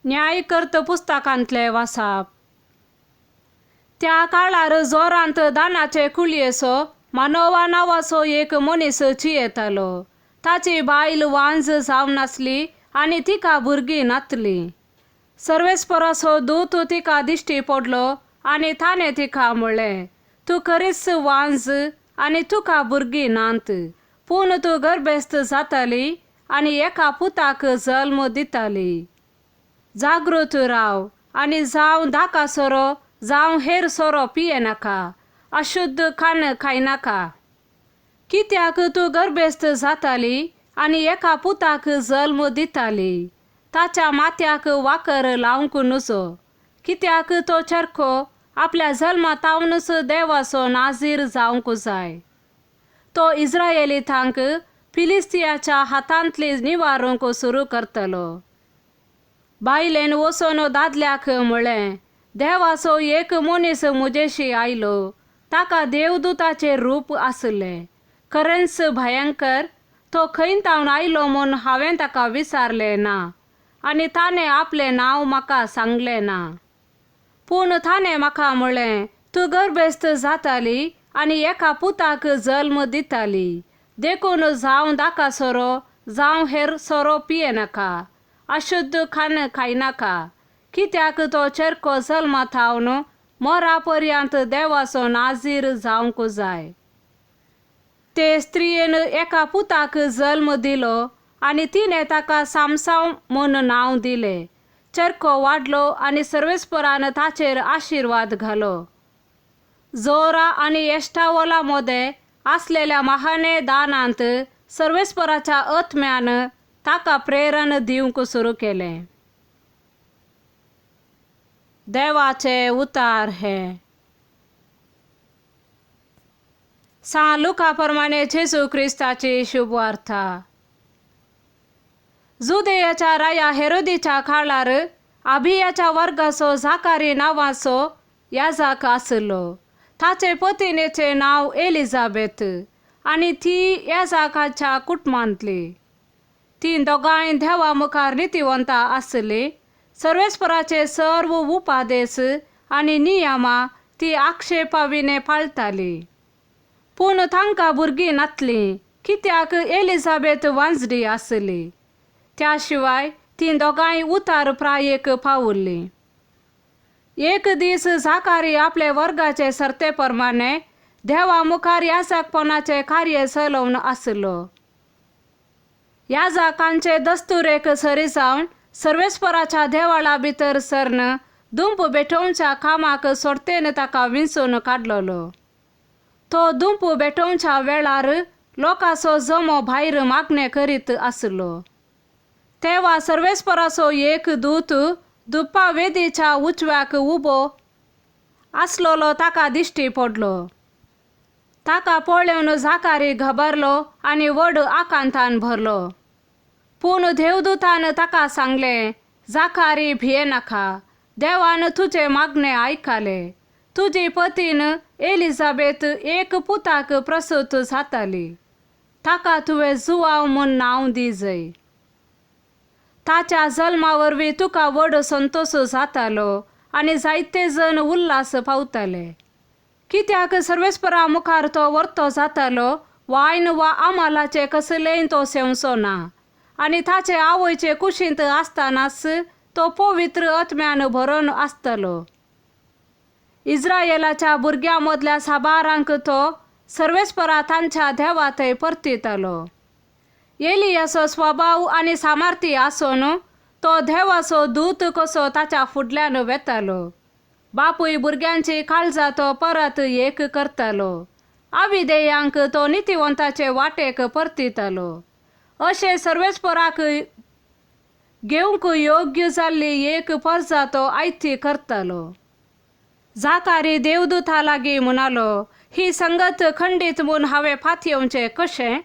न्यायकर्त पुस्तकांतलें वासाप. त्या काळार जोरांत दानाचे कुळयेचो मानोवा नांवाचो एक मनीस चियेतालो. ताची बायल वांज जावन आसली आनी तिका भुरगीं नातलीं. सर्वेस्पराचो दूत तिका दिश्टी पडलो आनी ताणें तिका म्हणलें, तूं खरीच वांज आनी तुका भुरगीं नात, पूण तूं गर्भेस्त जाताली आनी एका पुताक जल्म दिताली. जागृत राव आनी जावं धाका सोरो जावं हेर सोरो पियेनाका, अशुद्ध खाण खायनाका. कित्याक तूं गर्भेस्त जाताली आनी एका पुताक जल्म दिताली. ताच्या माथ्याक वाकर लावंक नजो, कित्याक तो चरखो आपल्या जल्मा तावनूच देवाचो नाजीर जावंक जाय. तो इस्रायलितांक फिलिस्तियाच्या हातांतली निवारूंक सुरू करतलो. बायलेन वचून दादल्याक म्हळें, देवाचो एक मनीस म्हजेशी आयलो. ताका देवदूताचें रूप आसलें, खरेंच भयंकर. तो खंय तावन आयलो म्हूण हांवें ताका विचारलें ना आनी ताणें आपलें नांव म्हाका सांगलें ना. पूण ताणें म्हाका म्हळें, तूं गर्भेस्त जाताली आनी एका पुताक जल्म दिताली. देखून जावं दाका सोरो जावं हेर सोरो पियेनाका, अशुद्ध खाण खायनाका, कित्याक तो चरको जल्मा थावन मरा पर्यंत देवाचो नाजीर जावंक जाय. ते स्त्रियेन एका पुताक जल्म दिलो आनी तिणें ताका सामसांव म्हूण नांव दिलें. चरको वाडलो आनी सर्वेस्परान ताचेर आशिर्वाद घालो. जोरा आनी एश्टावोला मोदें आसलेल्या महाने दानांत सर्वेस्पराच्या आत्म्यान ताका प्रेरण दिवंक सुरू केलें. देवाचे उतार हे. सां लुका प्रमाणे जेजू क्रिस्ताची शुभवार्ता. जुदेयाच्या राया हेरोदीच्या काळार अभियाच्या वर्गाचो जाकारी नांवाचो याजाक आसलो. ताचे पतिनेचें नांव एलिझाबेथ आनी ती याजाकाच्या कुटुंबांतली. ती दोगांय देवा मुखार नितिवंता आसली. सर्वेस्पराचे सर्व उपादेस आनी नियमां ती आक्षेपाविणे पाळटाली. पूण तांकां भुरगीं नातलीं, कित्याक एलिझाबेथ वांजडी आसली. त्या शिवाय तीं दोगांय उतार प्रायेक पावल्लीं. एक दीस जाकारी आपले वर्गाचे सर्ते प्रमाणे देवा मुखार याजकपणाचें कार्य चलोवन आसलो. याजकांचे दस्तुरेक सरी जावन सर्वेस्पराच्या देवाळा भितर सरन दुंप भेटोवच्या कामाक सोडतेन ताका विंचून काडलेलो. तो दुंप भेटोवच्या वेळार लोकांचो जमो भायर मागणें करीत आसलो. तेवा सर्वेस्पराचो एक दूत दुप्पा वेदीच्या उजव्याक उबो आसलेलो ताका दिश्टी पडलो. ताका पळोवन जाकारी घाबरलो आनी व्हड आकांतान भरलो. पूण देवदूतान ताका सांगलें, जाकारी भियेनाका, देवान तुजें मागणें आयकलें. तुजी पतीन एलिझाबेथ एक पुताक प्रसूत जाताली. ताका तुवें जुवांव म्हूण नांव दी जाय. ताच्या जल्मा वरवीं तुका व्हड संतोश जातालो आनी जायते जण उल्हास पावताले. कित्याक सर्वेस्परा मुखार तो वर्तो जातालो, वायन वा आमालाचें कसलेंय तो सेवचो ना आनी ताचे आवयचे कुशींत आसतनाच तो पवित्र आत्म्यान भरून आसतलो. इस्रायलाच्या भुरग्यां मदल्या साबारांक तो सर्वेस्परा तांच्या देवा थंय परतितालो. एलियाचो स्वभाव आनी सामर्थ्य आसून तो देवाचो दूत कसो ताच्या फुडल्यान वेतालो. बापूय भुरग्यांची काळजां तो परत एक करतालो. आविदेयांक तो नितिवंताचे वाटेक परतितालो. अशें सर्वेस्पराक घेवंक योग्य जाल्ली एक परजा तो आयती करतालो. जाकारी देवदूता लागीं म्हणालो, ही संगत खंडीत म्हूण हांवें फातयेवचें कशें?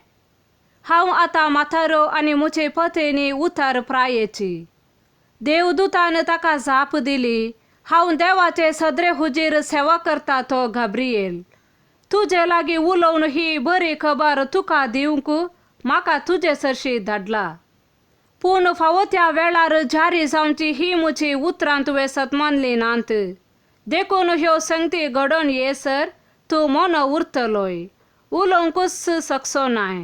हांव आतां म्हातारो आनी म्हजे पतीनी उतार प्रायेची. देवदूतान ताका जाप दिली, हांव देवाचे सदरे हुजीर सेवा करता तो गाब्रिएल. तुजे लागीं उलोवन ही बरी खबर तुका दिवंक म्हाका तुजे सरशी धाडला. पूण फावो त्या वेळार जारी जावची ही म्हजी उतरां तुवें सतमानली नात. देखून ह्यो संगती घडोवन येसर तूं मोनो उरतलोय, उलोवंकूच शकचो नाय.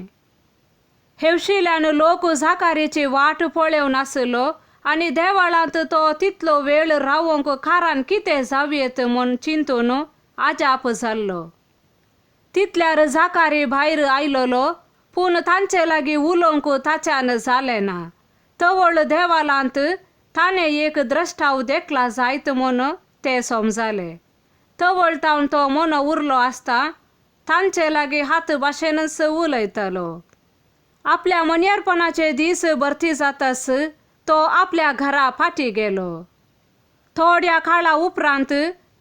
हेवशिल्यान लोक झाकारीची वाट पळोवन आसलो आनी देवाळांत तो तितलो वेळ रावंक कारान कितें जावयेत म्हूण चिंतून आजाप जाल्लो. तितल्यार झाकारी भायर आयलोलो, पूण तांचे लागीं उलोवंक ताच्यान जालें ना. तवळ देवालांत ताणें एक द्रश्टाव देखला जायत म्हूण ते समजाले. तवळ तावन तो मोनो उरलो आसता तांचे लागीं हात भाशेनच उलयतालो. आपल्या मन्यारपणाचे दीस भरती जाताच तो आपल्या घरा फाटी गेलो. थोड्या काळा उपरांत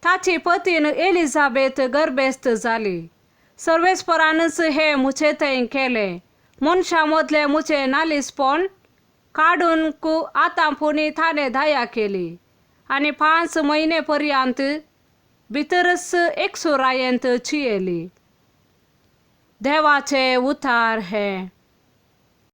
ताची पतीन एलिझाबेथ गर्भेस्त जाली. सर्वेस्परानच हें म्हजे थंय केलें, मनशां मदलें म्हजें नालीसपण काडून आतां पुणी ताणें दया केली आनी 5 म्हयने पर्यंत भितरच एकसुरायेंत चियेली. देवाचे उतार हे.